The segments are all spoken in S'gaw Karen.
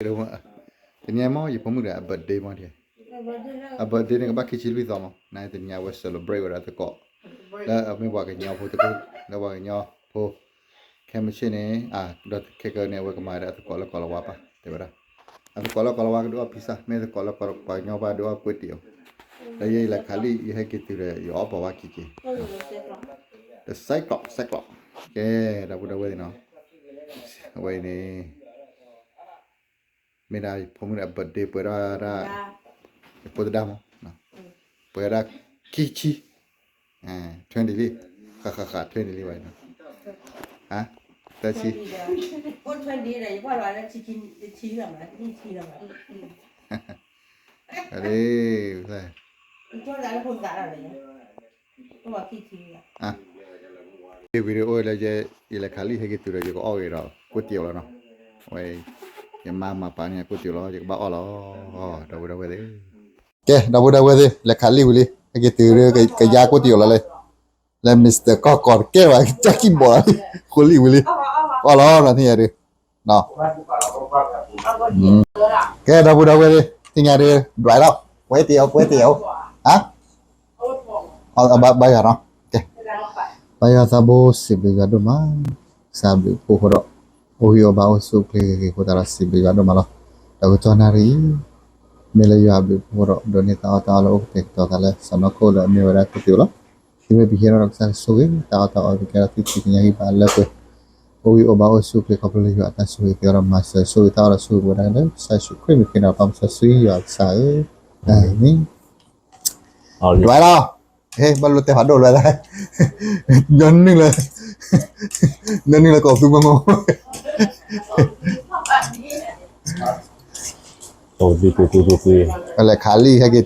တနံၤအံၤမ့ၢ် ယဖိမုၣ်ဒီးအ birthday မ့ၢ်, အ birthday န့ၣ်ကဘၣ်ခံဆံလွံၢ်သီမ့ၢ်, နတနံၤအံၤအဝဲ celebrate ဝဲဒၣ်သကိး လၢအမ့ၢ်ပှၤကညီဖိတဖု, လၢပှၤကညီဖိ ခဲမုၢ်ဆ့ၣ်န့ၣ်, ဒီးခဲကနံၣ်အံၤ အဝဲကမၤဝဲဒၣ်အသကိးလၢကီၢ်လၤဝါပၢ် တဲဝဲဒၣ်, အသကိးလၢကီၢ်လၤဝါကဒုးအီၣ် pizza, မ့ၢ်သကိးလၢပှၤကညီပၢ်ဒုးအီၣ်ကွ့တံာ်အိၣ်, ဒီးယဲယလဲၤခးလံာ် ယဟဲက့ၤတုၤဒီး ယအီၣ်ပှၤဝါခံက့ၤ, ဒီး စဲးကျီး စဲးကျီး, ကဲ, ဒီပုၢ်ဒီဝဲၢ်သ့ၣ်နီၤ, အဝဲအံၤန့ၣ် မ့ၢ်ဒၣ်ယဖိမုၣ်ဒီးအ birthday ပှဲၤဒၣ်ဒၣ်, ယဖိသဒါမ့ၢ်, ပှဲၤဒၣ်ခံဆံ, twenty လံ, ဃၣ်ဃၣ်ဃၣ် twenty လံဘၣ်, သၢဆံ, အဝဲ video လၢယလဲၤခးလံာ်ဟဲက့ၤတုၤဒီး ယကအီၣ်ဂ့ၤဒီးကွ့တံာ်အိၣ်လီၤနီၤ, ဝဲ ယမါမၤပာ်န့ၢ်ကွ့တံာ်အိၣ်လီၤ ယကဘၣ်အီၣ်လီၤ, ဒီပုၢ်ဒီဝဲၢ်သ့ၣ်, ကဲ ဒီပုၢ်ဒီဝဲၢ်သ့ၣ် လဲၤခးလံာ်ဝံၤလံ ဟဲက့ၤတုၤဒီး ကယါကွ့တံာ်အိၣ်လီၤလၢ, လၢ Mister ကီၢ်ကီၢ်တကဲဘၣ် ကၠၢ်ခံဘီၣ်လီၤ, ဃိလံာ်ဝံၤလံ, အီၣ်လီၤနီၤ သ့ၣ်ညါဒုး ကဲ ဒီပုၢ်ဒီဝဲၢ်သ့ၣ် သ့ၣ်ညါဒုး ဒွဲလီၤ, ကွ့တံာ်အိၣ် ကွ့တံာ်အိၣ်, ဘါယွၤနီၤ, ဘါယွၤသးဘိစံးဘျုးယွၤဒိၣ်မး, ကစၢ်ဘျုးဖှိၣ်ဒီး အိၣ်ဂံၢ်အိၣ်ဘါအိၣ်ဆူၣ်အိၣ်ချ့ဂ့ၤဂ့ၤ အဃိသတးဒီးစံးဘျုးယွၤဒိၣ်မးလီၤ, ဒီးကတီၢ်နၣ်ရံၣ်အံၤ မ့ၢ်လၢယွၤအဘျုးအဖှိၣ်ဒီး ဒိးန့ၢ်တၢ်အီၣ်တၢ်အီလၢအိၣ်ကတဲာ်ကတီၤသးလၢစီၢ်နီၤခိၣ်လၢအမ့ၢ်ဝဲဒၣ်ကွ့တံာ်အိၣ်လီၤ, သုမ့ၢ်ပဟံးထီၣ်ဒီးကစၢ်ဆိၣ်ဂ့ၤ တၢ်အီၣ်တၢ်အီ ပကဲထီၣ်သုသ့ၣ်ညါဂံၢ်ဘါလၢပှဲၤ, အိၣ်ဂံၢ်အိၣ်ဘါအိၣ်ဆူၣ်အိၣ်ချ့ ခီဖျိလၢယွၤအတၢ်ဆိၣ်ဂ့ၤ သ့ၣ်ဒီးမၤစၢၤဆိၣ်ဂ့ၤတၢ်အီၣ်ဒီးဆိၣ်ဂ့ၤပဝဲဒၣ်လၢကစၢ်ယ့ၣ်ၡူးခရံာ်မံၤ ဃ့နၤပၢ်မုၢ်စီဆှံယွၤကစၢ်ဧၢ, အၤမ့ၣ်, ဒွဲလီၤ, ဟ့ၣ် ဘၣ်လိၣ်တဲဖးဒိၣ်လွဲၢ်သၢ, ညီနုၢ်လၢ, ညီနုၢ်လၢကီၢ်သူမမိၢ် လဲၤခးလံာ်ဟဲက့ၤတုၤဘျီဒီး ပှၤဒုးအီၣ်ဘၣ်လၢကွ့တံာ်အိၣ်ဒီး, အဃိသတးန့ၣ် ပဘၣ်အီၣ်ဝဲကွ့တံာ်အိၣ်န့ၣ်နီ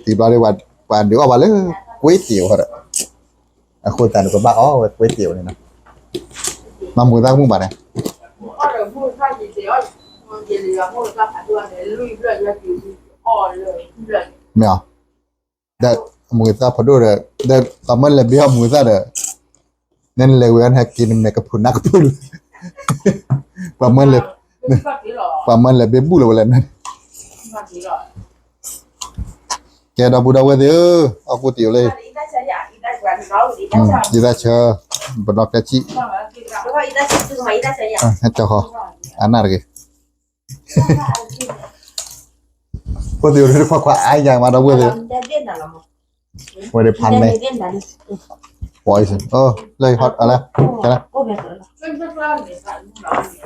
ၤ, မ့ၢ်မုာ်သၣ်ကမူၣ်ဘၣ်န့ၣ်, မ့ၢ်အီၤ, ဒီးမုာ်သၣ်ဖးဒိၣ်ဒီး ဒီးပှၤမၢလဲၤဘ့အီၣ်မုာ်သၣ်ဒီး, နလဲၤဝဲဟဲက့ၤနမဲာ်ကဖုးနၢ်ကဖုးလၢ, ပှၤမၢလဲၤ, ပှၤမၢလဲၤဘ့ဘူၣ်လၢၤဝဲလဲၣ်န့ၣ်, ကဲဒီပုၢ်ဒီဝဲၢ်သ့ၣ်ဧၢ, အီၣ်ကွ့တံာ်အိၣ်လံ, ယသၣ်ဆၢ, ပနီၢ်ဖျဲၣ်ဆံး, ဟဲကၠီဃီ, အနၢ်တဂ့ၤ ကွ့တံာ်အိၣ်လၢတခွါခွါအါယၤမးဒီပုၢ်ဝဲၢ်သ့ၣ်, ဝဲဒၣ်ဖးန့ၣ်, ပှၤအံၤစ့ၢ်, လၢဟီၣ်အလၢ, ကဲလၢ ဝံၤတဲ, အီၣ်ကနဲလီၤဝဲ ကစၢ်သူၣ်လဲၤ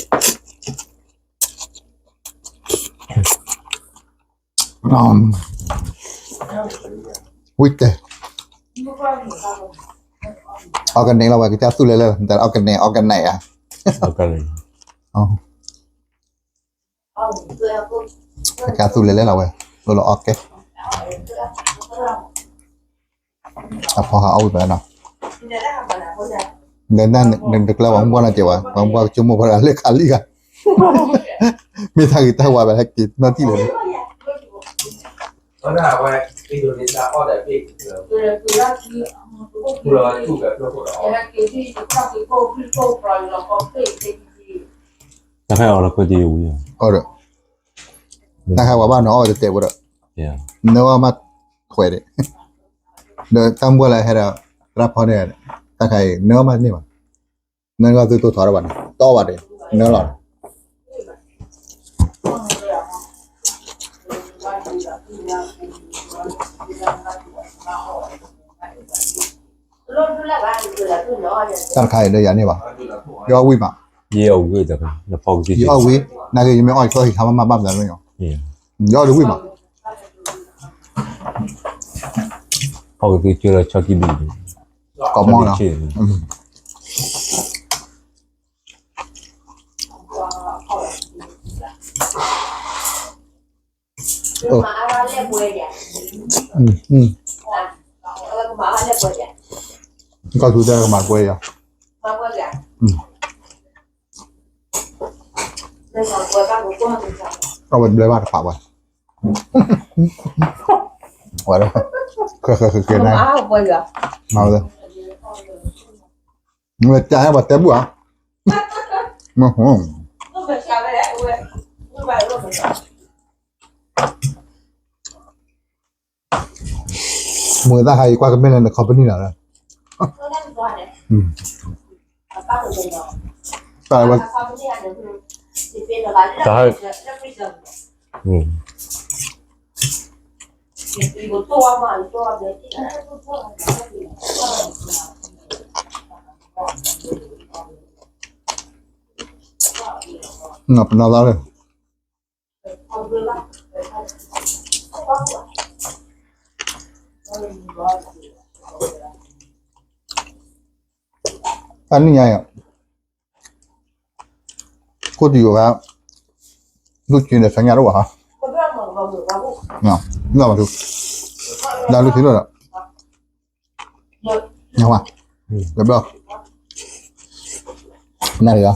လဲၣ်, အီၣ်ကနဲ အီၣ်ကနဲဧါ, ကစၢ်သူၣ်လဲၤလဲၣ်လီၤဝဲ, လိၣ်လီၤအီၣ်ကဲ, အဖီဟးအီၣ်ဝံၤဘၣ်နီၤ, နတကျၢၤပှၤမုၢ်ဘှီၣ်နီတစဲးဘၣ်, ပှၤမုၢ်ဘှီၣ်ကဆိကမိၣ်ပှၤလၢခးလံာ်ဂၤ, မ့ၢ်တၢ်ဂ့ၤတၢ်ဝါဘၣ် ဟဲက့ၤနီတံၢ်လၢၤ တၢ်ခါအီၣ်လၢကွ့တံာ်ဝံၤ, တၢ်ခါဝဲဘၣ်နီၤအီၣ်ဝဲတတဲာ်ဖိဒီး, နအီၣ်မးထွဲးဒံး, ဒီးတၢ်မုၢ်ဘှီၣ်လၢဟဲဒီး သရၣ်ဖီန့ၣ်, တၢ်ခါအံၤ နအီၣ်မးတန့ၢ်ဘၣ်, နဂီၢ်သုတိၢ်ထီၣ်တဘၣ်န့ၣ် တအီၣ်ဘၣ်ဒံး, နအီၣ်လီၤ တၢ်တခါအံၤလၢယၤန့ၢ်ဘၣ်, ယအီၣ်ဝံၣ်မး, ယအီၣ်ဝံၣ်, နာ်က့ ယမ့ၢ်အီၣ်ယသီဟံးခါမးမးဘၣ်မးလၢယီၤ, ယအီၣ်ဒံးဝံၣ်မး, ဖီကသံကၢလၢဆီကံဘံၣ်, ကီၢ်မီၢ်နီၤ, ကီၢ်သူတၢ်ကမၤကွဲယၤ, အဝဲဘျဲဘၣ်တဖးဝဲ, ဝဲ, ခဲခဲခဲခဲန့ၣ်, မၤဝဲ, မ့ၢ်တၢ်ဟဲဘၣ်တဲဘူၣ်ဧါ, မ့ၢ်, မုၢ်သၣ်ခါအံၤကွၢ်ကမ့ၢ်လၢန company လီၤ. တၢ်ဝဲ တၢ် ပနီၢ်သးလၢ တနံၣ်ညါအံၤ ခိၣ်တယိၤဂၤ ဒိၣ်က့ၤဒီးဆညါတအိၣ်ဘၣ်ဟါ, ဒၣ်လၢခံလိၣ်ဒီး ဝါ တဘျီ နၤလီၤ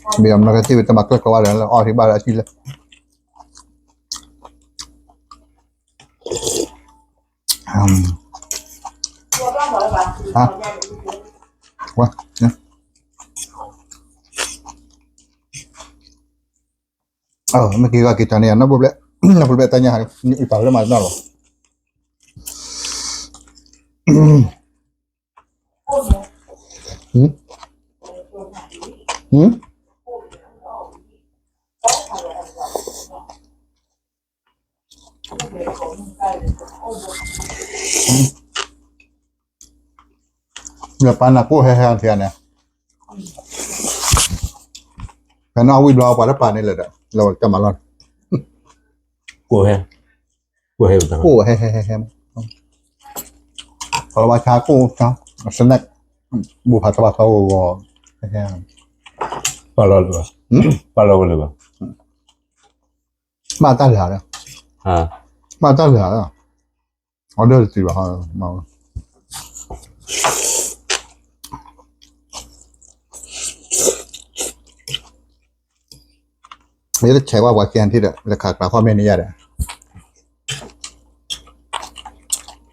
ဘၣ်မနုၤကသ့ၣ်ဝဲတမၤကျၢၢ်ကျီဝဲဒီး လၢအီၣ်ထံဘၣ်လၢအထံလၢ မ့ၢ်က့ၤဂီၤက့ၤတၢ်န့ၣ် နီၢ်ဘိဘျဲၣ် နီၢ်ဘိဘျဲၣ်တၢ်ညါ အံၤပာ်လၢမၤတနီၤလီၤ. လၢပၢ်နၢ်ကိၣ်ဟဲဟဲထံန့ၣ် ဖဲနီၢ်ဝံၣ်ဘျီပှၤလၢပၢ်န့ၣ်လၢာ်ဒီး လၢတၢ်မၤလီၢ်န့ၣ် ကိၣ်ဟဲ ကိၣ်ဟဲ ကိၣ်ဟဲဟဲဟဲဟဲ ပှၤလၢဘၣ်ဆါကိၣ်ဆါ snack ဘူၣ်ဖးထီဖးထီဂီၤဂီၤ ဟဲဟဲ ပာ်လီၤလၢၤဘၣ် ပာ်လီၤဝဲလၢၤဘၣ် ဘၣ်တၢ်လၢာ်လၢ ဘၣ်တၢ်လၢာ်လၢ order တတုၤဘၣ် ယတဆဲးဝဲပှၤကဲထံဒီး လၢခးကျးခီၣ်မဲာ်န့ၣ်ယၤဒီး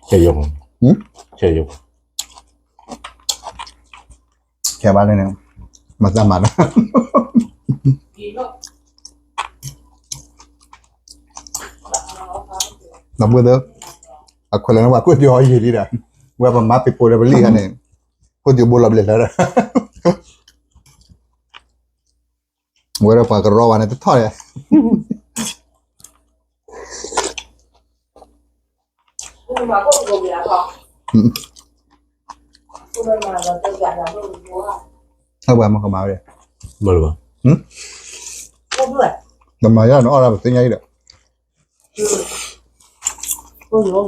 ဆဲးယိာ် ဆဲးယိာ် ဆဲးဘၣ်လၢန့ၣ် မၤတၢ်မၤလၢ ဒီပုၢ်ဝဲၢ်သ့ၣ် အခွဲးလၢနဝဲခိၣ်တီအီယံာ်လံဒီး ဝဲပမၤပ့ၤပိာ်ဒီးပလံၣ်ခါန့ၣ် ခိၣ်တီဘိလီၤဘျဲၣ်လၢဒီး ဝဲဒီးပှၤကရီဝဲန့ၣ်တထီၣ်န့ၣ် အဝဲမ့ၢ်ကမၤဝဲ မၤလၢၤဘၣ် ကမၤယါန့ၣ်အီၣ်ဒၣ်ပသ့ၣ်ညါအံၤဒီး မ့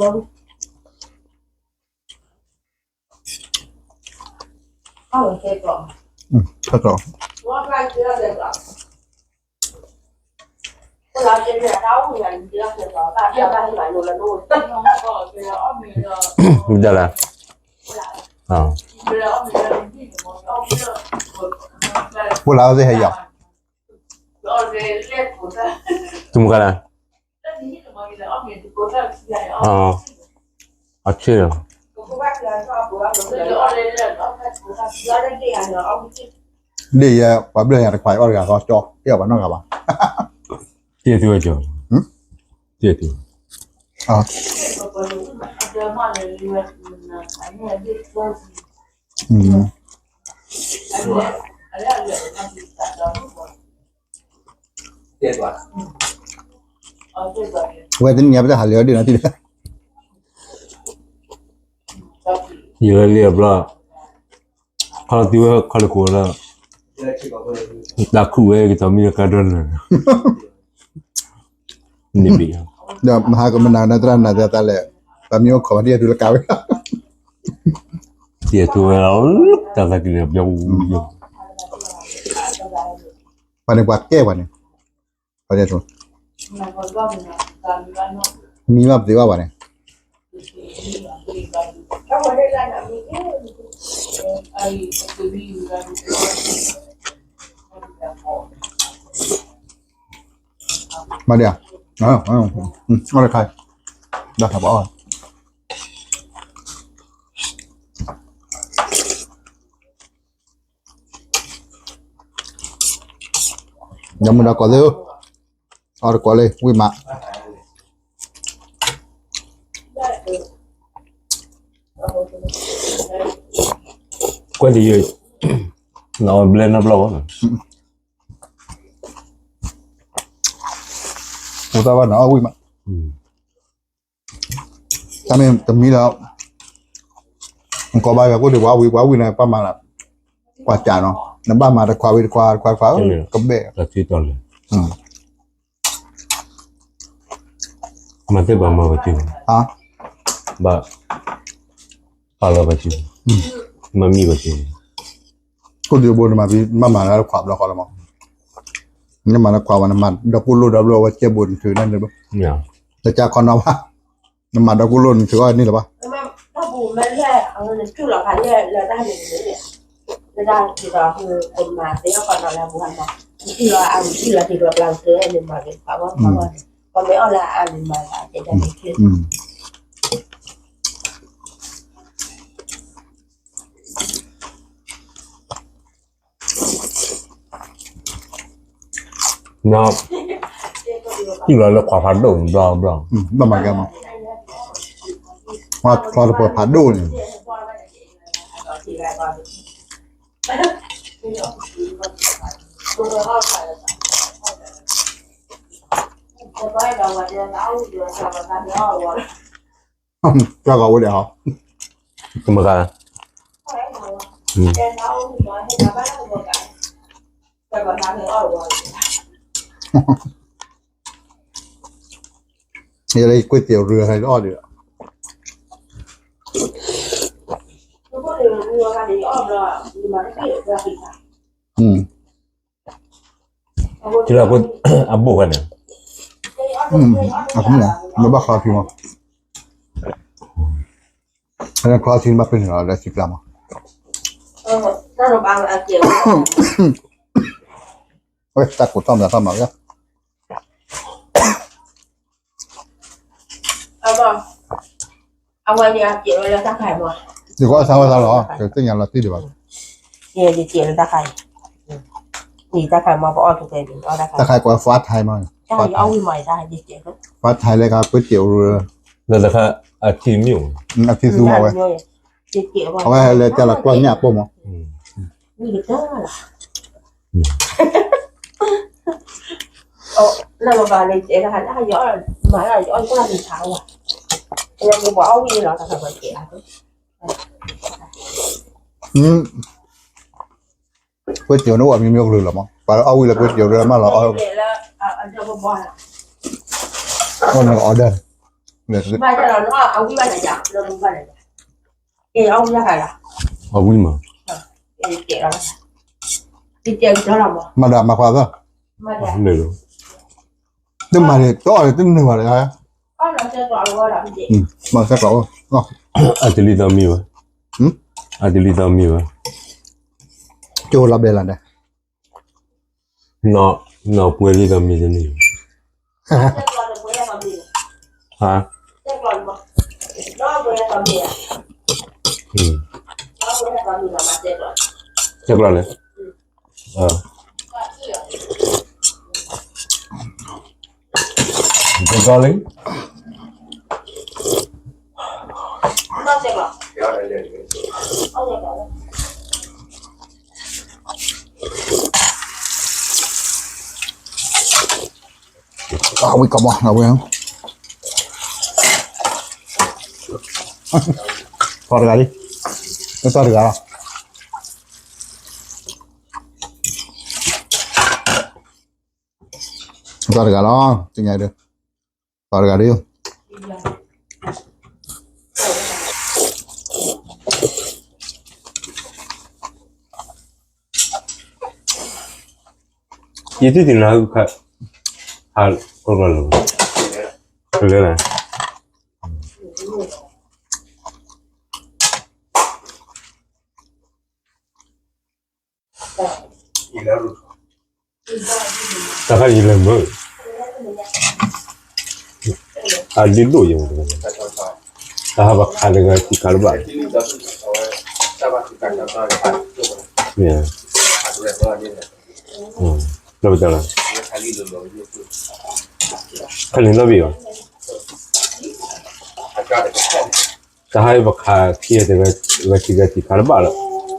ၢ်ဒၣ်လၢ ဖိလၢအဝဲသ့ၣ်ဟဲယၤ သုမုၢ်ခါလၢ အဆ့လီၤ ဒ်ယဲ ပှၤဘျၢယၤတခွါအီၣ်တဂၤဃီကၠီ တအီၣ်ဘၣ်နီတဂၤဘၣ် တ့ၢ်သုဝဲကၠီ တ့ၢ်သု ဝဲတနံၤညါပတဟးလၢအီၤဒ်နီၤတံၢ်လၢ ယလဲၤလံအဘျီ ခီလီၤသံဝဲခီလီၤခိၣ်လၢ တၢ်ခုၣ်ဝဲကတီၤမံလၢကါဒိၣ်န့ၣ် န့ၣ်ဘ့ၣ် ဒီးမဟါကမနၤနသရၣ်နၤသရၣ်လဲၣ် ပှၤမံအိၣ်ခိးဝဲဒ်အတူလၢကါဝဲ တံၢ်အတူဝဲလီၤ တၢ်သးကံၢ်န့ၣ်ဘျီ ပှၤန့ၣ်ပှၤကဲပှၤန့ၣ် ပှၤန့ၣ် မံဘၣ်ပသ့ဘၣ်ပှၤန့ၣ် မၤဒံးဧါ အီၣ်တခါ ဘၣ်ခါပှၤအီၣ် ဒီးမုၢ်ဒီးကိးသ့ၣ်ဧၢ, အီၣ်တကိးလံ ဝံၣ်မး, ကွၢ်တယုၢ်, နအီၣ်ဘျဲၣ်နီတဘျီဘၣ်, ပသၣ်ဘၣ်နအီၣ်ဝံၣ်မး, တၢ်မ့ၢ်တမံၤလၢ နကိးဘၣ်ယၤကိၣ်ဒံး ပှၤဝံၤ ပှၤဝံၤန့ၣ် ပှၤမၤလၢ ပှၤစးနီၤ, နဘၣ်မၤတခွးဝံၤတခွး တခွးတခွး ကဘဲၣ်, မၤသ့ၣ်ဘၣ်မၤပစု, ဘၣ်, ပာ်လီၤပစု, မၤမံပစု, ကိၣ်ဒံးဘိနမၤ မၤမၤလၢတခွးဘျီဃီလီၤမး, နမၤလၢခွးဝဲ နမၤဒီးကိၣ်လိၣ်ဒီးဘျီ အဝဲကဲဘိနထုးန့ၣ်, တကးခီနီၤဘၣ်, နမၤဒီးကိၣ်လိၣ်နထုးအီၣ်န့ၣ်လၢၤဘၣ်, ထံၣ်လီၤလၢခွးဖးဒိၣ်ဘျီဘျီ, ဘၣ်မၤကဲမး, ခွးတပှၢ်ဖးဒိၣ်န့ၣ် တၢ်ဂီၤဝဲဒၣ်ဟီ, တမဂၤ, ယဲလၢကွ့ၢ်တ့ၢ်ရူဟဲအီၣ်ဒံး, အဘိၣ်ဝဲန့ၣ်, နဘၣ်ချီထံမး, ချီထံနဘၣ်ပ့ၤန့ၣ်လီၤ လၢထံကျါမး, ဝဲတၢ်ကိးထီၣ်မးထီၣ်မးဝဲ, ယကအီၣ်ဆါဝဲသးလီၤ, ယသ့ၣ်ညါလီၤတံၢ်ဒံးဘၣ်, တၢ်ခါကိး fast Thai မး, fast Thai လၢကကွ့ၢ်တ့ၢ်ရူ, လၢတခါအထံမ့ၢ်, အထံသူမးဝဲ, အဝဲဟဲလၢတၢ်လီၤကျီၢ်ညၣ်ပိၢ်မး, ကွ့ၢ်တ့ၢ်န့ၣ်အိၣ်အမျိုးမျိုးကလုာ်လီၤမး, ပှၤအီၣ်ဝံၣ်လၢကွ့ၢ်တ့ၢ်ရူမးလီၤ, အီၣ်န့ၣ် order, အဝံၣ်မး, မၤဒၣ်မၤခွါသၢ, တမၤန့ၣ် တအီၣ်န့ၣ် တနုာ်ဘၣ်လၢ, မၤစဲးကျိး, အတလံသီမံၤဘၣ်, အတလံသီမံၤဘၣ်, ကၠိလီၤဘဲလီၤဒဲး, နီၢ်ပှဲၤလံသီမံၤတနံၤ, ဟါ, စဲးကျိးလဲၣ်, စဲးကျိးလံ, အဝံၣ်ကမီၤ အဝဲ, ထီၣ်တဂၤလံ, ထီၣ်တဂၤလီၤ, ထီၣ်တဂၤလီၤ, သ့ၣ်ညါဒီး, ထီၣ်တဂၤဒီး, ယတံၢ်တံၢ်နၤ, ဟး, လၢ, တၢ်ခါယလဲၤမုာ်, အဒ့ဒိၣ်ယဲၢ်, တၢ်ဟးဘၣ်ခးတဂၤစံးခါတဘၣ်, မ့ၢ်, လၢပတၢ်လီၤ ခါန့ၣ်လီၤဘံၣ်အီၤ, တၢ်ဟးပခးခံဂၤတဂၤ ဂၤခံဂၤတံၢ်ခါတဘၣ်လီၤ,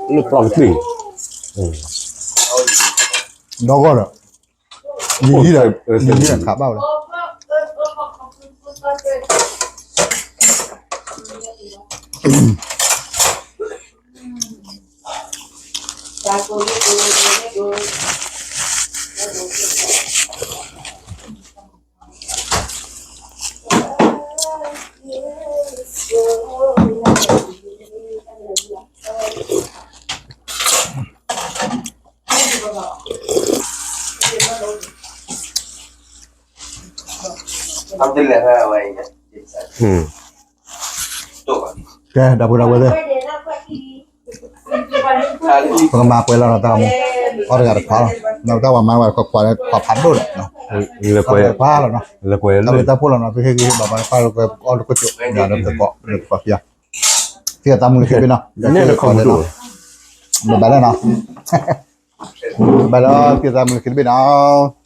လၢပျီကတံၢ်, ဒီဂီၢ်ဒီး, ယံၤယံၤဒီး, ယံၤယံၤဒီးခးဘၣ်ဝဲလီၤ. ကဲ ဒီပုၢ်ဒီဝဲၢ်သ့ၣ်, ပကမၤပှဲၤလီၤနီၤ တၢ်ဂီၤမူ, အီၣ်တဂၤတခွးလီၤ, နတၢ်ဝဲမၤဝဲခွးခွးခွးဖးဒိၣ်ဒီး, တၢ်ဝဲတၢ်ဖိလီၤနီၤ သုဟ့ၣ်ဂံၢ်ဘၣ်ဘၣ်တဖၣ်လၢပအီၣ်လၢကွၢ်စိး ဒီးပသကိး ပသကိးဖံး, သံသးမုၢ်လၢခံဘ့ၣ်နီၤ, ဘၣ်လၢနီၤ, ဘၣ်လၢသံသးမုၢ်လၢခံတဘ့ၣ်နီၤ.